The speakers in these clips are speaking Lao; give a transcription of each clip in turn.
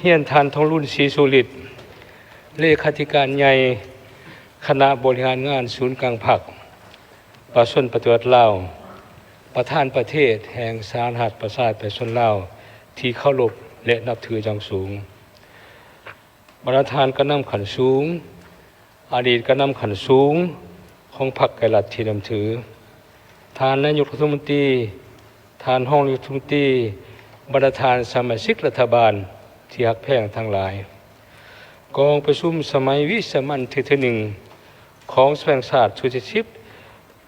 ຮຽນທ່ານ ທອງລຸນ ສີສຸລິດ ເລຂາທິການໃຫຍ່ຄະນະບໍລິຫານງານສູນກາງພັກປະຊາຊົນປະຕິວັດລາວ, ປະທານປະເທດແຫ່ງສາທາລະນະລັດ ປະຊາທິປະໄຕ ປະຊາຊົນລາວທີ່ເຄົາລົບ ແລະ ນັບຖືຢ່າງສູງ. ບັນດາທ່ານການນຳຂັ້ນສູງ, ອະດີດການນຳຂັ້ນສູງຂອງພັກ ແລະ ລັດທີ່ນັບຖື, ທ່ານນາຍົກລັດຖະມົນຕີ, ທ່ານຮອງນາຍົກລັດຖະມົນຕີ, ບັນດາທ່ານສະມາຊິກລັດຖະບານທີ່ຮັກແພງທັງຫຼາຍ, ກອງປະຊຸມສະໄໝວິສາມັນເທື່ອທີໜຶ່ງຂອງສະພາແຫ່ງຊາດຊຸດທີສິບ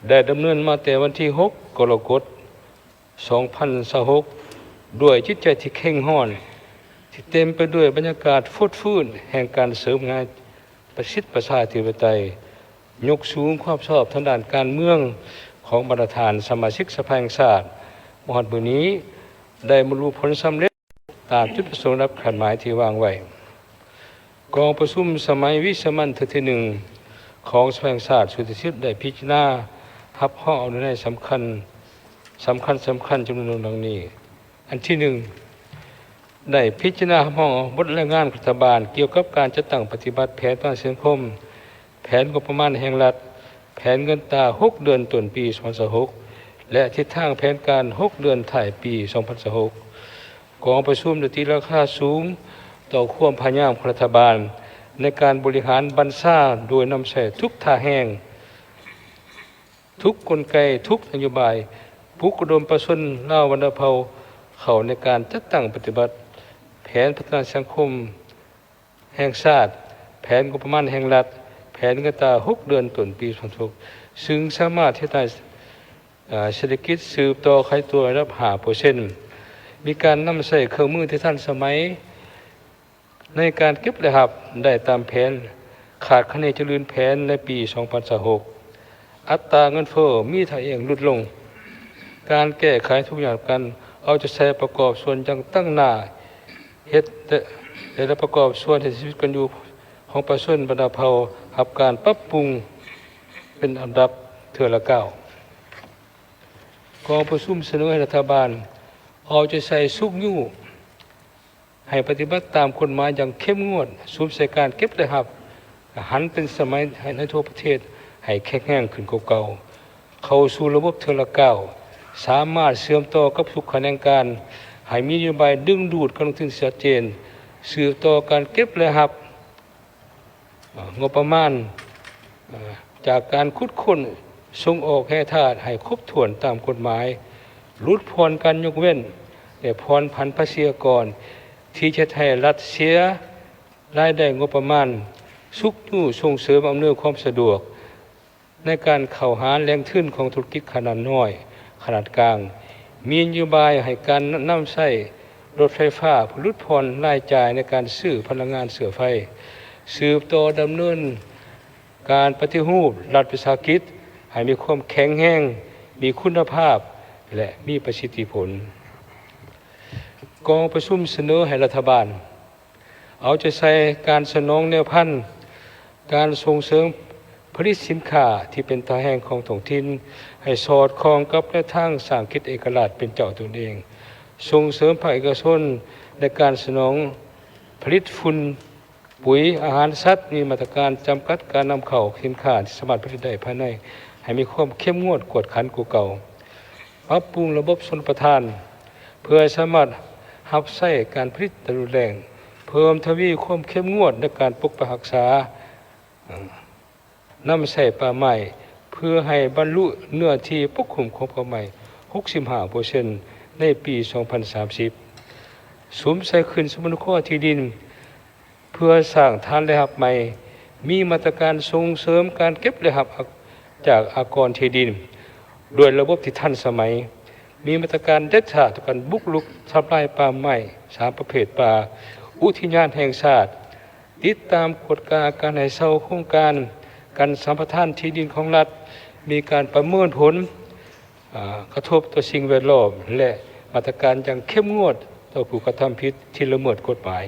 ໄດ້ດຳເນີນມາແຕ່ວັນທີຫົກ ກໍລະກົດ ສອງພັນຊາວຫົກ ດ້ວຍຈິດໃຈທີ່ເຄັ່ງຮ້ອນ ທີ່ເຕັມໄປດ້ວຍບັນຍາກາດຟົດຟື້ນແຫ່ງການເສີມງານປະສິດປະຊາທິປະໄຕ, ຍົກສູງຄວາມຊອບທາງດ້ານການເມືອງຂອງບັນດາທ່ານສະມາຊິກສະພາແຫ່ງຊາດ ມາຮອດມື້ນີ້ ໄດ້ບັນລຸຜົນສຳເລັດຕາມຈຸດປະສົງລະດັບຄາດໝາຍທີ່ວາງໄວ້. ກອງປະຊຸມສະໄໝວິສາມັນເທື່ອທີໜຶ່ງຂອງສະພາແຫ່ງຊາດຊຸດທີສິບ ໄດ້ພິຈາລະນາຮັບຮອງເອົາໃນໃນສຳຄັນ, ສຳຄັນ, ສຳຄັນຈຳນວນດັ່ງນີ້. ອັນທີໜຶ່ງ, ໄດ້ພິຈາລະນາຮັບຮອງເອົາບົດລາຍງານຂອງລັດຖະບານກ່ຽວກັບການຈັດຕັ້ງປະຕິບັດແຜນພັດທະນາສັງຄົມ, ແຜນງົບປະມານແຫ່ງລັດ, ແຜນເງິນຕາຫົກເດືອນຕົ້ນປີສອງພັນຊາວຫົກ ແລະ ທິດທາງແຜນການຫົກເດືອນທ້າຍປີສອງພັນຊາວຫົກ. ກອງປະຊຸມໄດ້ຕີລາຄາສູງຕໍ່ຄວາມພະຍາຍາມຂອງລັດຖະບານໃນການບໍລິຫານບັນຊາ ໂດຍນຳໃຊ້ທຸກທ່າແຮງ, ທຸກກົນໄກ, ທຸກນະໂຍບາຍ, ປຸກລະດົມປະຊາຊົນລາວບັນດາເຜົ່າເຂົ້າໃນການຈັດຕັ້ງປະຕິບັດແຜນພັດທະນາສັງຄົມ ແຫ່ງຊາດ, ແຜນງົບປະມານແຫ່ງລັດ, ແຜນເງິນຕາຫົກເດືອນຕົ້ນປີສອງພັນຊາວຫົກ ຊຶ່ງສາມາດເຮັດໃຫ້ ເອີ ເສດຖະກິດສືບຕໍ່ຂະຫຍາຍຕົວລະດັບຫ້າເປີເຊັນ. ມີການນຳໃຊ້ເຄື່ອງມືທີ່ທັນສະໄໝໃນການເກັບລາຍຮັບໄດ້ຕາມແຜນ, ຄາດຄະເນຈະລື່ນແຜນໃນປີສອງພັນຊາວຫົກ. ອັດຕາເງິນເຟີ້ມີທ່າເອງຫຼຸດລົງ. ການແກ້ໄຂທຸກຍາກກັນ ເອົາໃຈໃສ່ປະກອບສ່ວນຢ່າງຕັ້ງໜ້າ ເຮັດ ແຕ່ລະປະກອບສ່ວນໃຫ້ຊີວິດການຢູ່ຂອງປະຊາຊົນບັນດາເຜົ່າຮັບການປັບປຸງເປັນລຳດັບເທື່ອລະກ້າວ. ກອງປະຊຸມສະເໜີໃຫ້ລັດຖະບານເອົາໃຈໃສ່ຊຸກຍູ້ ໃຫ້ປະຕິບັດຕາມກົດໝາຍຢ່າງເຂັ້ມງວດ, ສຸມໃສ່ການເກັບລາຍຮັບ ຫັນເປັນສະໄໝໃນທົ່ວປະເທດໃຫ້ແຂງແຮງຂຶ້ນກວ່າເກົ່າ, ເຂົ້າສູ່ລະບົບເທື່ອລະກ້າວ, ສາມາດເຊື່ອມຕໍ່ກັບທຸກຂະແໜງການ ໃຫ້ມີນະໂຍບາຍດຶງດູດການລົງທຶນທີ່ຊັດເຈນ, ສືບຕໍ່ການເກັບລາຍຮັບ ເອີ ງົບປະມານ ເອີ ຈາກການຂຸດຄົ້ນ, ສົ່ງອອກແຮ່ທາດໃຫ້ຄົບຖ້ວນຕາມກົດໝາຍ, ຫຼຸດຜ່ອນການຍົກເວັ້ນ ແລະ ຜ່ອນຜັນພາສີອາກອນ ທີ່ຈະເຮັດໃຫ້ລັດເສຍລາຍໄດ້ງົບປະມານ, ຊຸກຍູ້ສົ່ງເສີມອຳນວຍຄວາມສະດວກ ໃນການເຂົ້າຫາແຫຼ່ງທຶນຂອງທຸລະກິດຂະໜາດນ້ອຍ, ຂະໜາດກາງ, ມີນະໂຍບາຍໃຫ້ການນຳໃຊ້ລົດໄຟຟ້າເພື່ອຫຼຸດຜ່ອນລາຍຈ່າຍໃນການຊື້ພະລັງງານເຊື້ອໄຟ, ສືບຕໍ່ດຳເນີນການປະຕິຮູບລັດວິສາຫະກິດໃຫ້ມີຄວາມແຂງແຮງ, ມີຄຸນນະພາບ ແລະ ມີປະສິດທິຜົນ. ກອງປະຊຸມສະເໜີໃຫ້ລັດຖະບານ ເອົາໃຈໃສ່ການສະໜອງແນວພັນ, ການສົ່ງເສີມຜະລິດສິນຄ້າທີ່ເປັນຕາແຮງຂອງທ້ອງຖິ່ນ ໃຫ້ສອດຄ່ອງກັບແນວທາງສ້າງກິດເອກະລາດເປັນເຈົ້າຕົນເອງ, ສົ່ງເສີມພາກເອກະຊົນໃນການສະໜອງຜະລິດຝຸ່ນ, ປຸ໋ຍ, ອາຫານສັດ, ມີມາດຕະການຈຳກັດການນຳເຂົ້າສິນຄ້າທີ່ສາມາດຜະລິດໄດ້ພາຍໃນ ໃຫ້ມີຄວາມເຂັ້ມງວດກວດຂັນກວ່າເກົ່າ. ປັບປຸງລະບົບຊົນປະທານ ເພື່ອໃຫ້ສາມາດຮັບໃຊ້ການຜະລິດໄດ້ຮຸນແຮງ, ເພີ່ມທະວີຄວາມເຂັ້ມງວດໃນການປົກປັກຮັກສາ, ນຳໃຊ້ປ່າໄມ້ ເພື່ອໃຫ້ບັນລຸເນື້ອທີ່ປົກຄຸມຂອງປ່າໄມ້ຫົກສິບຫ້າເປີເຊັນໃນປີສອງພັນສາມສິບ, ສຸມໃສ່ຄືນສຳປະນຸກອນທີ່ດິນ ເພື່ອສ້າງຖານລາຍຮັບໃໝ່, ມີມາດຕະການສົ່ງເສີມການເກັບລາຍຮັບຈາກອາກອນທີ່ດິນ ດ້ວຍລະບົບທີ່ທັນສະໄໝ, ມີມາດຕະການເດັດຂາດຕໍ່ການບຸກລຸກທຳລາຍປ່າໄມ້ສາມປະເພດປ່າ, ອຸທິຍານແຫ່ງຊາດ, ຕິດຕາມກວດກາການໃຫ້ເຊົ່າໂຄງການການສຳປະທານທີ່ດິນຂອງລັດ, ມີການປະເມີນຜົນ ອາ ກະທົບຕໍ່ສິ່ງແວດລ້ອມ ແລະ ມາດຕະການຢ່າງເຂັ້ມງວດຕໍ່ຜູ້ກະທຳຜິດທີ່ລະເມີດກົດໝາຍ.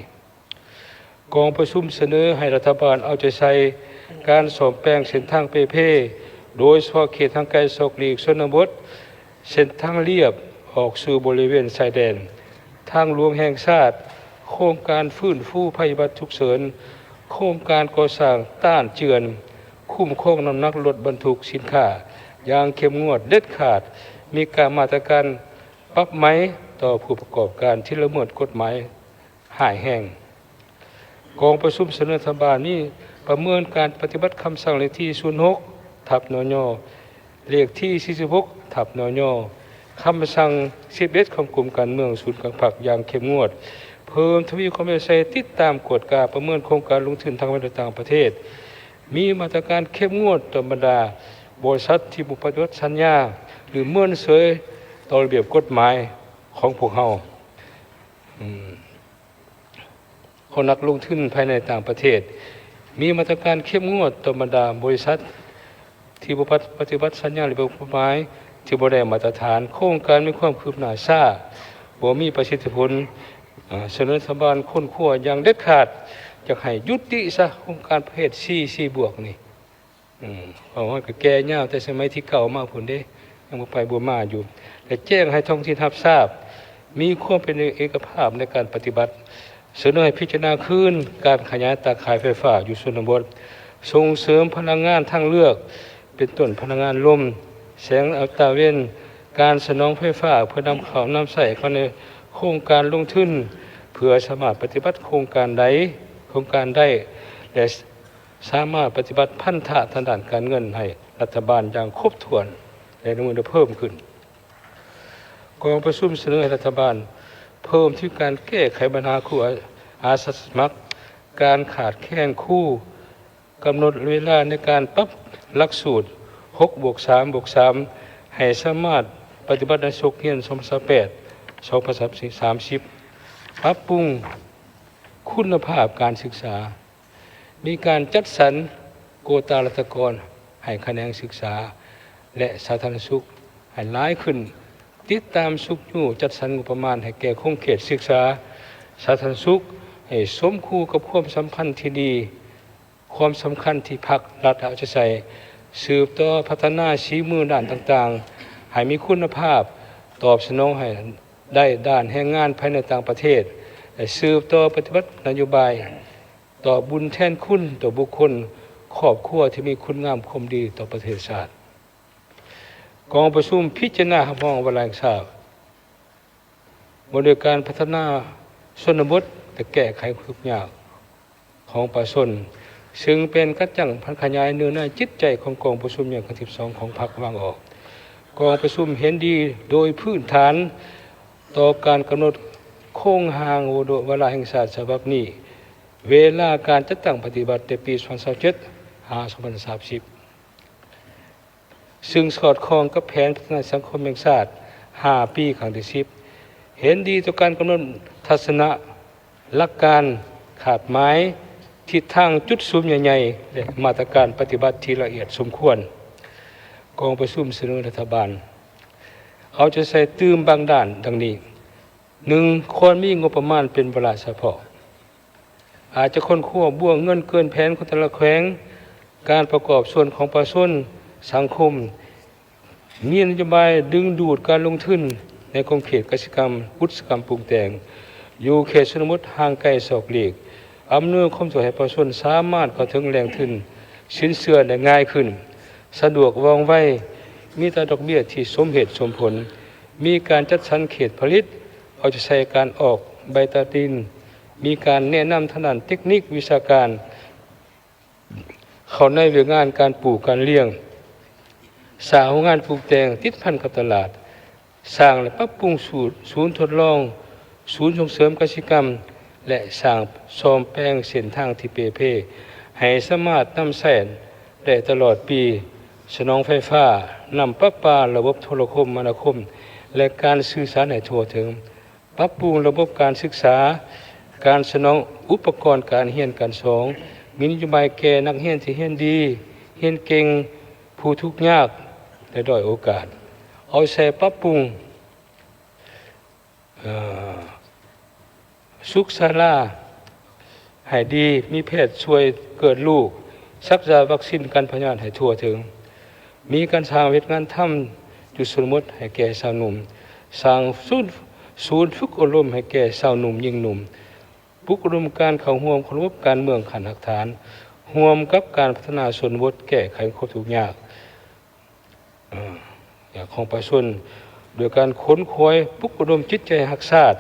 ກອງປະຊຸມສະເໜີໃຫ້ລັດຖະບານເອົາໃຈໃສ່ການສ້ອມແປງເສັ້ນທາງເປ່ເພ, ໂດຍສະເພາະເຂດຫ່າງໄກສອກຫຼີກຊົນນະບົດ, ເສັ້ນທາງລຽບອອກສູ່ບໍລິເວນຊາຍແດນ, ທາງຫຼວງແຫ່ງຊາດ, ໂຄງການຟື້ນຟູໄພພິບັດສຸກເສີນ, ໂຄງການກໍ່ສ້າງຕ້ານເຈື່ອນ, ຄຸ້ມຄອງນ້ຳໜັກລົດບັນທຸກສິນຄ້າຢ່າງເຂັ້ມງວດເດັດຂາດ, ມີການມາດຕະການປັບໃໝຕໍ່ຜູ້ປະກອບການທີ່ລະເມີດກົດໝາຍຮ້າຍແຮງ. ກອງປະຊຸມສະເໜີລັດຖະບານນີ້ປະເມີນການປະຕິບັດຄຳສັ່ງເລກທີສູນຫົກ ທັບ ນຍ ເລກທີສີ່ສິບຫົກ ທັບ ນຍ, ຄຳສັ່ງສິບເອັດຂອງກົມການເມືອງສູນກາງພັກຢ່າງເຂັ້ມງວດ, ເພີ່ມທະວີຄວາມເອົາໃຈຕິດຕາມກວດກາປະເມີນໂຄງການລົງທຶນທັງພາຍໃນ ແລະ ຕ່າງປະເທດ, ມີມາດຕະການເຂັ້ມງວດຕໍ່ບັນດາບໍລິສັດທີ່ບໍ່ປະຕິບັດສັນຍາ ຫຼື ເມີນເສີຍຕໍ່ລະບຽບກົດໝາຍຂອງພວກເຮົາ. ຂອງນັກລົງທຶນພາຍໃນຕ່າງປະເທດ, ມີມາດຕະການເຂັ້ມງວດຕໍ່ບັນດາບໍລິສັດທີ່ບໍ່ປະຕິບັດສັນຍາລະບຽບກົດໝາຍທີ່ບໍ່ໄດ້ມາດຕະຖານ, ໂຄງການມີຄວາມຄືບໜ້າຊ້າ, ບໍ່ມີປະສິດທິຜົນ, ອາ ສະເໜີລັດຖະບານຄົ້ນຄວ້າຢ່າງເດັດຂາດ, ຢາກໃຫ້ຢຸດຕິຊະໂຄງການປະເພດສີ່ ສີ່ບວກນີ້. ອືມ ເວົ້າມັນກໍແກ່ຍາວແຕ່ສະໄໝທີເກົ້າມາພຸ້ນເດ້ ຍັງບໍ່ໄປບໍ່ມາຢູ່ ແລະ ແຈ້ງໃຫ້ທ້ອງຖິ່ນຮັບຊາບ ມີຄວາມເປັນເອກະພາບໃນການປະຕິບັດ. ສະເໜີໃຫ້ພິຈາລະນາຄືນການຂະຫຍາຍຕາຂ່າຍໄຟຟ້າຢູ່ຊົນນະບົດ, ສົ່ງເສີມພະລັງງານທາງເລືອກ ເປັນຕົ້ນພະລັງງານລົມ, ແສງຕາເວັນ, ການສະໜອງໄຟຟ້າເພື່ອນຳເຂົ້ານຳໃຊ້ເຂົ້າໃນໂຄງການລົງທຶນ ເພື່ອສາມາດປະຕິບັດໂຄງການໃດ ໂຄງການໄດ້ ແລະ ສາມາດປະຕິບັດພັນທະທາງດ້ານການເງິນໃຫ້ລັດຖະບານຢ່າງຄົບຖ້ວນ ແລະ ໃນມື້ນີ້ເພີ່ມຂຶ້ນ. ກອງປະຊຸມສະເໜີໃຫ້ລັດຖະບານເພີ່ມທະວີການແກ້ໄຂບັນຫາຄູອາ ອາສາສະໝັກ, ການຂາດແຄນຄູ, ກຳນົດເວລາໃນການປັບຫຼັກສູດ ຫົກບວກສາມບວກສາມ ໃຫ້ສາມາດປະຕິບັດໃນສົກຮຽນ ສອງພັນຊາວແປດ ສອງພັນສາມສິບ ປັບປຸງຄຸນນະພາບການສຶກສາ. ມີການຈັດສັນໂກຕາລັດຖະກອນໃຫ້ຂະແໜງສຶກສາ ແລະ ສາທາລະນະສຸກໃຫ້ຫຼາຍຂຶ້ນ, ຕິດຕາມຊຸກຍູ້ຈັດສັນງົບປະມານໃຫ້ແກ່ຂົງເຂດສຶກສາ ສາທາລະນະສຸກ ໃຫ້ສົມຄູ່ກັບຄວາມສຳພັນທີ່ດີ, ຄວາມສຳຄັນທີ່ພັກລັດເອົາໃຈໃສ່, ສືບຕໍ່ພັດທະນາສີມືດ້ານຕ່າງໆ ໃຫ້ມີຄຸນນະພາບ, ຕອບສະໜອງໃຫ້ໄດ້ດ້ານແຮງງານພາຍໃນຕ່າງປະເທດ ແລະ ສືບຕໍ່ປະຕິບັດນະໂຍບາຍ ຕອບບຸນແທນຄຸນຕໍ່ບຸກຄົນ, ຄອບຄົວທີ່ມີຄຸນງາມຄວາມດີຕໍ່ປະເທດຊາດ. ກອງປະຊຸມພິຈາລະນາຮັບຮອງວາລະແຫ່ງຊາດ ວ່າດ້ວຍການພັດທະນາຊົນນະບົດ ແລະ ແກ້ໄຂຄວາມທຸກຍາກຂອງປະຊາຊົນ, ຊຶ່ງເປັນກະຈັງຜັນຂະຫຍາຍເນື້ອໃນຈິດໃຈຂອງກອງປະຊຸມໃຫຍ່ຄັ້ງທີສິບສອງຂອງພັກວາງອອກ. ກອງປະຊຸມເຫັນດີໂດຍພື້ນຖານຕໍ່ການກຳນົດໂຄງຮ່າງວາລະແຫ່ງຊາດສະບັບນີ້, ເວລາການຈັດຕັ້ງປະຕິບັດແຕ່ປີສອງພັນຊາວເຈັດ ຫາ ສອງພັນສາມສິບ ຊຶ່ງສອດຄ່ອງກັບແຜນພັດທະນາສັງຄົມແຫ່ງຊາດຫ້າປີຄັ້ງທີສິບ, ເຫັນດີຕໍ່ການກຳນົດທັດສະນະ, ຫຼັກການ, ຄາດໝາຍ, ທິດທາງ, ຈຸດສຸມໃຫຍ່ໆ ແລະ ມາດຕະການປະຕິບັດທີ່ລະອຽດສົມຄວນ. ກອງປະຊຸມສະເໜີລັດຖະບານເອົາໃຈໃສ່ຕື່ມບາງດ້ານດັ່ງນີ້. ໜຶ່ງ, ຄວນມີງົບປະມານເປັນວາລະສະເພາະ, ອາດຈະຄົ້ນຄວ້າບົວເງິນເກີນແຜນຂອງແຕ່ລະແຂວງ, ການປະກອບສ່ວນຂອງປະຊາຊົນ, ສັງຄົມ, ມີນະໂຍບາຍດຶງດູດການລົງທຶນໃນຂົງເຂດກະສິກຳ, ອຸດສາຫະກຳປຸງແຕ່ງ, ຢູ່ເຂດຊົນນະບົດຫ່າງໄກສອກຫຼີກ, ອຳນວຍຄວາມສະດວກໃຫ້ປະຊາຊົນສາມາດເຂົ້າເຖິງແຫຼ່ງທຶນ, ສິນເຊື່ອໄດ້ງ່າຍຂຶ້ນ, ສະດວກວ່ອງໄວ, ມີອັດຕາດອກເບ້ຍທີ່ສົມເຫດສົມຜົນ, ມີການຈັດສັນເຂດຜະລິດ, ເອົາໃຈໃສ່ການອອກໃບຕາດິນ, ມີການແນະນຳທາງດ້ານເຕັກນິກວິຊາການເຂົ້າໃນວຽກງານການປູກການລ້ຽງ, ສ້າງໂຮງງານປຸງແຕ່ງຕິດພັນກັບຕະຫຼາດ, ສ້າງ ແລະ ປັບປຸງສູນ ສູນທົດລອງ, ສູນສົ່ງເສີມກະສິກຳ ແລະ ສ້າງສ້ອມແປງເສັ້ນທາງທີ່ເປ່ເພ ໃຫ້ສາມາດນຳໃຊ້ໄດ້ຕະຫຼອດປີ, ສະໜອງໄຟຟ້າ, ນ້ຳປະປາ, ລະບົບໂທລະຄົມມະນາຄົມ ແລະ ການສື່ສານໃຫ້ທົ່ວເຖິງ, ປັບປຸງລະບົບການສຶກສາ, ການສະໜອງອຸປະກອນການຮຽນການສອນ, ມີນະໂຍບາຍແກ່ນັກຮຽນທີ່ຮຽນດີ, ຮຽນເກັ່ງ, ຜູ້ທຸກຍາກ ແລະ ດ້ອຍໂອກາດ, ເອົາໃສ່ປັບປຸງ ເອີ ສຸກສາລາໃຫ້ດີ, ມີແພດຊ່ວຍເກີດລູກ, ສັກຢາວັກຊີນກັນພະຍາດໃຫ້ທົ່ວເຖິງ, ມີການສ້າງວຽກງານທຳຢູ່ຊົນນະບົດໃຫ້ແກ່ຊາວໜຸ່ມ, ສ້າງສູນ ສູນຝຶກອົບຮົມໃຫ້ແກ່ຊາວໜຸ່ມ, ຍິງໜຸ່ມ, ປຸກລະດົມການເຂົ້າຮ່ວມຂອງລະບົບການເມືອງຂັ້ນຮາກຖານ ຮ່ວມກັບການພັດທະນາຊົນນະບົດແກ້ໄຂຄວາມທຸກຍາກ ເອີ ຂອງປະຊາຊົນ ໂດຍການຂົນຂວາຍປຸກລະດົມຈິດໃຈຮັກຊາດ,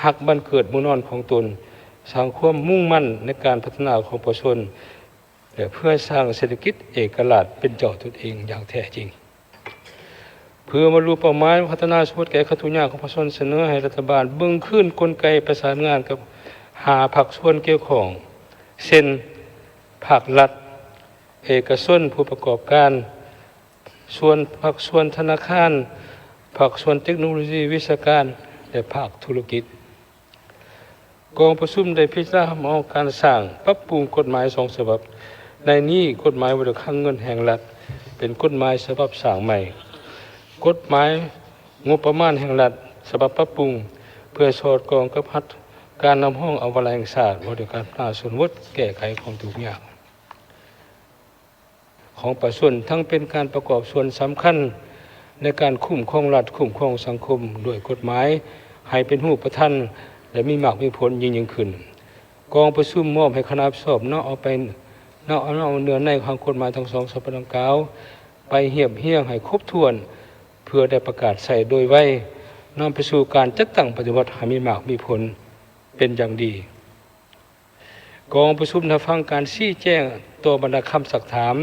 ຮັກບ້ານເກີດເມືອງນອນຂອງຕົນ, ສ້າງຄວາມມຸ່ງໝັ້ນໃນການພັດທະນາຂອງປະຊາຊົນ ແລະ ເພື່ອສ້າງເສດຖະກິດເອກະລາດເປັນເຈົ້າຕົນເອງຢ່າງແທ້ຈິງ. ເພື່ອບັນລຸເປົ້າໝາຍພັດທະນາຊົນນະບົດແກ້ໄຂທຸກຍາກຂອງປະຊາຊົນ, ສະເໜີໃຫ້ລັດຖະບານເບິ່ງຄືນກົນໄກປະສານງານກັບຫ້າພາກສ່ວນກ່ຽວຂ້ອງ ເຊັ່ນ ພາກລັດ, ເອກະຊົນ, ຜູ້ປະກອບການ, ສ່ວນ ພາກສ່ວນທະນາຄານ, ພາກສ່ວນເຕັກໂນໂລຊີວິຊາການ ແລະ ພາກທຸລະກິດ. ກອງປະຊຸມໄດ້ພິຈາລະນາຮັບຮອງການສ້າງປັບປຸງກົດໝາຍສອງສະບັບ. ໃນນີ້ກົດໝາຍວ່າດ້ວຍຄັງເງິນແຫ່ງລັດ ເປັນກົດໝາຍສະບັບສ້າງໃໝ່, ກົດໝາຍງົບປະມານແຫ່ງລັດສະບັບປັບປຸງ ເພື່ອສອດຄ່ອງກັບຮັດການຮັບຮອງເອົາວາລະແຫ່ງຊາດວ່າດ້ວຍການພັດທະນາຊົນນະບົດແກ້ໄຂຄວາມທຸກຍາກ ຂອງປະຊາຊົນ ທັງເປັນການປະກອບສ່ວນສຳຄັນໃນການຄຸ້ມຄອງລັດ, ຄຸ້ມຄອງສັງຄົມດ້ວຍກົດໝາຍໃຫ້ເປັນຮູບປະທຳ ແລະ ມີໝາກມີຜົນຍິ່ງໆຂຶ້ນ. ກອງປະຊຸມມອບໃຫ້ຄະນະຮັບຜິດຊອບນຳເອົາໄປ ນຳເອົາເນື້ອໃນຂອງກົດໝາຍທັງສອງສະບັບດັ່ງກ່າວ ໄປຮຽບຮຽງໃຫ້ຄົບຖ້ວນ ເພື່ອໄດ້ປະກາດໃຊ້ໂດຍໄວ, ນຳໄປສູ່ການຈັດຕັ້ງປະຕິບັດໃຫ້ມີໝາກມີຜົນເປັນຢ່າງດີ. ກອງປະຊຸມຮັບຟັງການຊີ້ແຈງຕໍ່ບັນດາຄຳຊັກຖາມ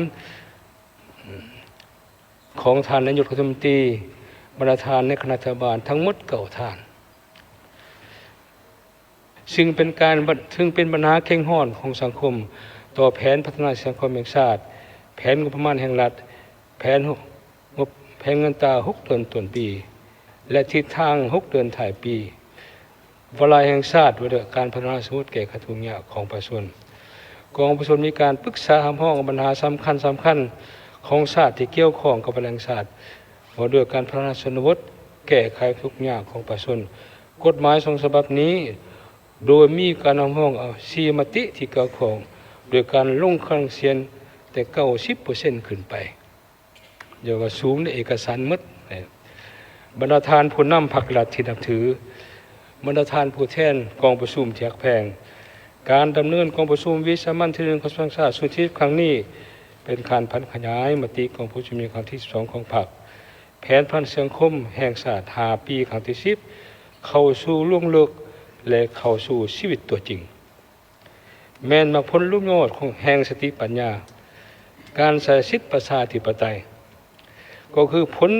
ຂອງທ່ານນາຍົກລັດຖະມົນຕີ, ບັນດາທ່ານໃນຄະນະລັດຖະບານທັງໝົດເກົ້າທ່ານ, ຊຶ່ງເປັນການ ຊຶ່ງເປັນບັນຫາເຄັ່ງຮ້ອນຂອງສັງຄົມຕໍ່ແຜນພັດທະນາສັງຄົມແຫ່ງຊາດ, ແຜນງົບປະມານແຫ່ງລັດ, ແຜນ ງົບ ແຜນເງິນຕາຫົກເດືອນຕົ້ນປີ ແລະ ທິດທາງຫົກເດືອນທ້າຍປີ, ວາລະແຫ່ງຊາດວ່າດ້ວຍການພັດທະນາຊົນນະບົດແກ້ໄຂທຸກຍາກຂອງປະຊາຊົນ. ກອງປະຊຸມມີການປຶກສາຮັບຮອງບັນຫາສຳຄັນໆຂອງຊາດທີ່ກ່ຽວຂ້ອງກັບວາລະແຫ່ງຊາດວ່າດ້ວຍການພັດທະນາຊົນນະບົດແກ້ໄຂທຸກຍາກຂອງປະຊາຊົນ. ກົດໝາຍສອງສະບັບນີ້ ໂດຍມີການຮັບຮອງເອົາສີ່ມະຕິທີ່ກ່ຽວຂ້ອງ ໂດຍການລົງຄະແນນສຽງແຕ່ເກົ້າສິບເປີເຊັນຂຶ້ນໄປ. ເອີ້ນວ່າສູງໃນເອກະສັນໝົດ. ບັນດາທ່ານຜູ້ນຳພັກລັດທີ່ນັບຖື, ບັນດາທ່ານຜູ້ແທນກອງປະຊຸມທີ່ຮັກແພງ, ການດຳເນີນກອງປະຊຸມວິສາມັນທີໜຶ່ງຂອງສະພາແຫ່ງຊາດຊຸດທີສິບຄັ້ງນີ້ ເປັນການຜັນຂະຫຍາຍມະຕິກອງປະຊຸມໃຫຍ່ຄັ້ງທີສິບສອງຂອງພັກ, ແຜນພັນສັງຄົມແຫ່ງຊາດຫ້າປີຄັ້ງທີສິບ ເຂົ້າສູ່ລວງເລິກ ແລະ ເຂົ້າສູ່ຊີວິດຕົວຈິງ. ແມ່ນໝາກຜົນລົມຍອດຂອງແຫ່ງສະຕິປັນຍາ, ການໃຊ້ສິດປະຊາທິປະໄຕ, ກໍຄືຜົນ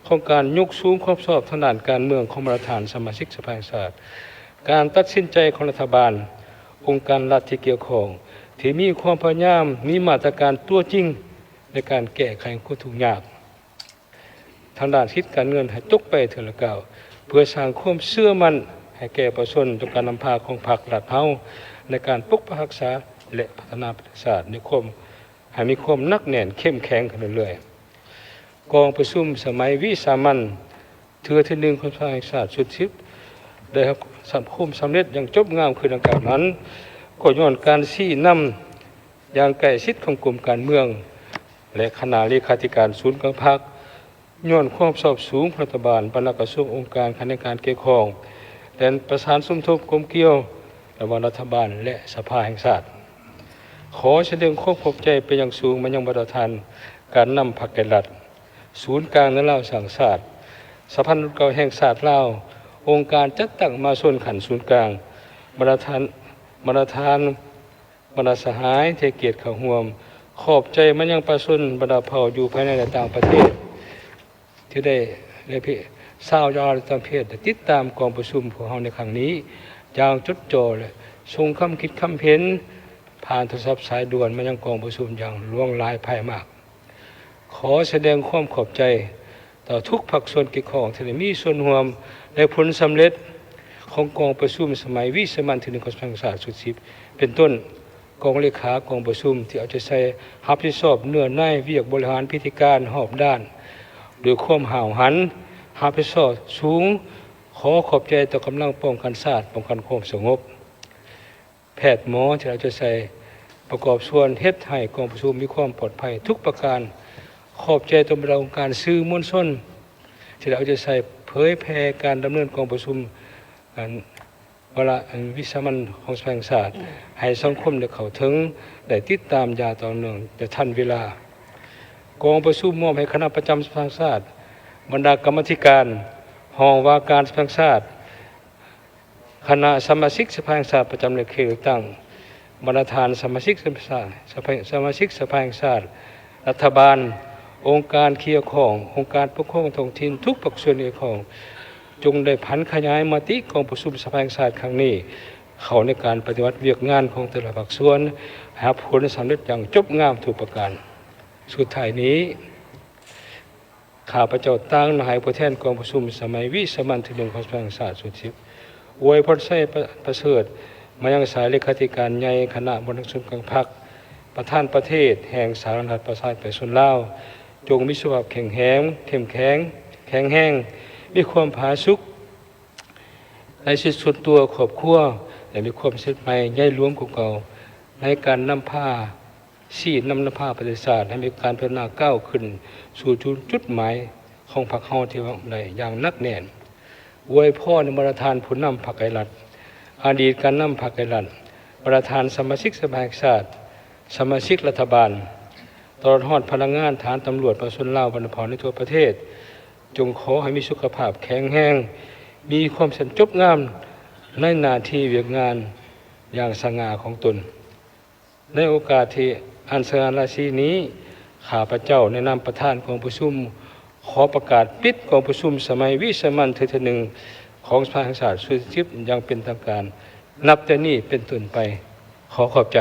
ຂອງການຍົກສູງຄວາມຊອບທາງດ້ານການເມືອງຂອງບັນດາທ່ານສະມາຊິກສະພາແຫ່ງຊາດ, ການຕັດສິນໃຈຂອງລັດຖະບານ, ອົງການລັດທີ່ກ່ຽວຂ້ອງ ທີ່ມີຄວາມພະຍາຍາມ, ມີມາດຕະການຕົວຈິງໃນການແກ້ໄຂຄວາມທຸກຍາກ ທາງດ້ານສິດການເງິນໃຫ້ຕົກໄປເທື່ອລະກ້າວ ເພື່ອສ້າງຄວາມເຊື່ອໝັ້ນໃຫ້ແກ່ປະຊາຊົນຕໍ່ການນຳພາຂອງພັກລັດເຮົາ ໃນການປົກປັກຮັກສາ ແລະ ພັດທະນາປະເທດຊາດໃນຄວາມ ໃຫ້ມີຄວາມໜັກແໜ້ນເຂັ້ມແຂງຂຶ້ນເລື້ອຍໆ. ກອງປະຊຸມສະໄໝວິສາມັນເທື່ອທີໜຶ່ງຂອງສະພາແຫ່ງຊາດຊຸດສິບ ໄດ້ຮັບຄວາມສຳເລັດຢ່າງຈົບງາມຄືດັ່ງກ່າວນັ້ນ ກໍຍ້ອນການຊີ້ນຳ ຢ່າງໃກ້ຊິດຂອງກົມການເມືອງ ແລະ ຄະນະເລຂາທິການສູນກາງພັກ, ຍ້ອນຄວາມຊອບສູງຂອງລັດຖະບານ, ບັນດາກະຊວງ, ອົງການ, ຂະແໜງການກ່ຽວຂ້ອງ ແລະ ປະສານສົມທົບກົມກ່ຽວລະຫວ່າງລັດຖະບານ ແລະ ສະພາແຫ່ງຊາດ. ຂໍສະແດງຄວາມຂອບໃຈເປັນຢ່າງສູງມາຍັງບັນດາທ່ານການນຳພັກແກ່ລັດ, ສູນກາງໃນລາວສ້າງຊາດ, ສະພານັກລົບເກົ່າແຫ່ງຊາດລາວ, ອົງການຈັດຕັ້ງມະຫາຊົນຂັ້ນສູນກາງ, ບັນດາທ່ານ, ບັນດາທ່ານ ບັນດາສະຫາຍທີ່ໃຫ້ກຽດເຂົ້າຮ່ວມ, ຂອບໃຈມາຍັງປະຊາຊົນບັນດາເຜົ່າຢູ່ພາຍໃນ ແລະ ຕ່າງປະເທດ ທີ່ໄດ້ ໄດ້ຊາວລາວ ແລະ ຕ່າງປະເທດ ໄດ້ຕິດຕາມກອງປະຊຸມພວກເຮົາໃນຄັ້ງນີ້ຢ່າງຈົດຈໍ່ ແລະ ສົ່ງຄຳຄິດຄຳເຫັນຜ່ານໂທລະສັບສາຍດ່ວນມາຍັງກອງປະຊຸມຢ່າງຫຼວງຫຼາຍພາຍມາກ. ຂໍສະແດງຄວາມຂອບໃຈຕໍ່ທຸກພາກສ່ວນກ່ຽວຂ້ອງທີ່ໄດ້ມີສ່ວນຮ່ວມໃນຜົນສຳເລັດຂອງກອງປະຊຸມສະໄໝວິສາມັນທີໜຶ່ງຂອງສະພາແຫ່ງຊາດຊຸດສິບ ເປັນຕົ້ນ ກອງເລຂາກອງປະຊຸມທີ່ເອົາໃຈໃສ່ຮັບຜິດຊອບເນື້ອໃນວຽກບໍລິຫານພິທີການຮອບດ້ານ ດ້ວຍຄວາມຫ້າວຫັນ ຮັບຜິດຊອບສູງ. ຂໍຂອບໃຈຕໍ່ກຳລັງປ້ອງກັນຊາດ, ປ້ອງກັນຄວາມສະຫງົບ. ແພດໝໍທີ່ເອົາໃຈໃສ່ປະກອບສ່ວນເຮັດໃຫ້ກອງປະຊຸມມີຄວາມປອດໄພທຸກປະການ. ຂອບໃຈຕໍ່ບັນດາອົງການສື່ມວນຊົນທີ່ໄດ້ເອົາໃຈໃສ່ເຜີຍແຜ່ການດຳເນີນກອງປະຊຸມ ອັນ ວາລະ ອັນ ວິສາມັນຂອງສະພາແຫ່ງຊາດ ໃຫ້ສັງຄົມໄດ້ເຂົ້າເຖິງ, ໄດ້ຕິດຕາມຢ່າງຕໍ່ເນື່ອງ ແລະ ທັນເວລາ. ກອງປະຊຸມມອບໃຫ້ຄະນະປະຈຳສະພາແຫ່ງຊາດ, ບັນດາກຳມາທິການ, ຫ້ອງວ່າການສະພາແຫ່ງຊາດ, ຄະນະສະມາຊິກສະພາແຫ່ງຊາດປະຈຳເຂດເລືອກຕັ້ງ, ບັນດາທ່ານສະມາຊິກສະພາ ສະພາ ສະມາຊິກສະພາແຫ່ງຊາດ, ລັດຖະບານ, ອົງການກ່ຽວຂ້ອງ, ອົງການປົກຄອງທ້ອງຖິ່ນ, ທຸກພາກສ່ວນກ່ຽວຂ້ອງ, ຈົ່ງໄດ້ຜັນຂະຫຍາຍມະຕິກອງປະຊຸມສະພາແຫ່ງຊາດຄັ້ງນີ້ ເຂົ້າໃນການປະຕິບັດວຽກງານຂອງແຕ່ລະພາກສ່ວນ ໃຫ້ຮັບຜົນສຳເລັດຢ່າງຈົບງາມທຸກປະການ. ສຸດທ້າຍນີ້ ຂ້າພະເຈົ້າຕ່າງໜ້າໃຫ້ຜູ້ແທນກອງປະຊຸມສະໄໝວິສາມັນທີໜຶ່ງຂອງສະພາແຫ່ງຊາດຊຸດທີສິບ ອວຍພອນໄຊປະ ປະເສີດ ມາຍັງສາຍເລຂາທິການໃຫຍ່ຄະນະບໍລິຫານປະຊຸມກອງພັກ, ປະທານປະເທດແຫ່ງສາທາລະນະລັດປະຊາທິປະໄຕປະຊາຊົນລາວ, ຈົ່ງມີສຸຂະພາບແຂງແຮງ, ເຂັ້ມແຂງ, ແຂງແຮງ, ມີຄວາມຜາສຸກໃນຊີວິດສ່ວນຕົວ, ຄອບຄົວ ແລະ ມີຄວາມສຳເລັດໃໝ່ໃຫຍ່ຫຼວງກວ່າເກົ່າ ໃນການນຳພາ ຊີ້ນຳ ນຳພາປະເທດຊາດໃຫ້ມີການພັດທະນາກ້າວຂຶ້ນສູ່ຈຸດໝາຍຂອງພັກເຮົາທີ່ວາງໄວ້ຢ່າງໜັກແໜ້ນ. ອວຍພອນໃຫ້ບັນດາທ່ານຜູ້ນຳພັກໄກລັດ, ອະດີດການນຳພັກໄກລັດ, ບັນດາທ່ານສະມາຊິກສະພາແຫ່ງຊາດ, ສະມາຊິກລັດຖະບານ, ຕະຫຼອດຮອດພະນັກງານ, ທະຫານ, ຕຳຫຼວດ, ປະຊາຊົນລາວບັນດາເຜົ່າໃນທົ່ວປະເທດ, ຈົ່ງຂໍໃຫ້ມີສຸຂະພາບແຂງແຮງ, ມີຄວາມສຳເລັດຈົບງາມໃນໜ້າທີ່ວຽກງານຢ່າງສະຫງ່າຂອງຕົນ. ໃນໂອກາດທີ່ອັນສະຫງ່າລາສີນີ້, ຂ້າພະເຈົ້າໃນນາມປະທານກອງປະຊຸມ ຂໍປະກາດປິດກອງປະຊຸມສະໄໝວິສາມັນເທື່ອທີໜຶ່ງຂອງສະພາແຫ່ງຊາດຊຸດທີສິບຢ່າງເປັນທາງການ ນັບແຕ່ນີ້ເປັນຕົ້ນໄປ. ຂໍຂອບໃຈ.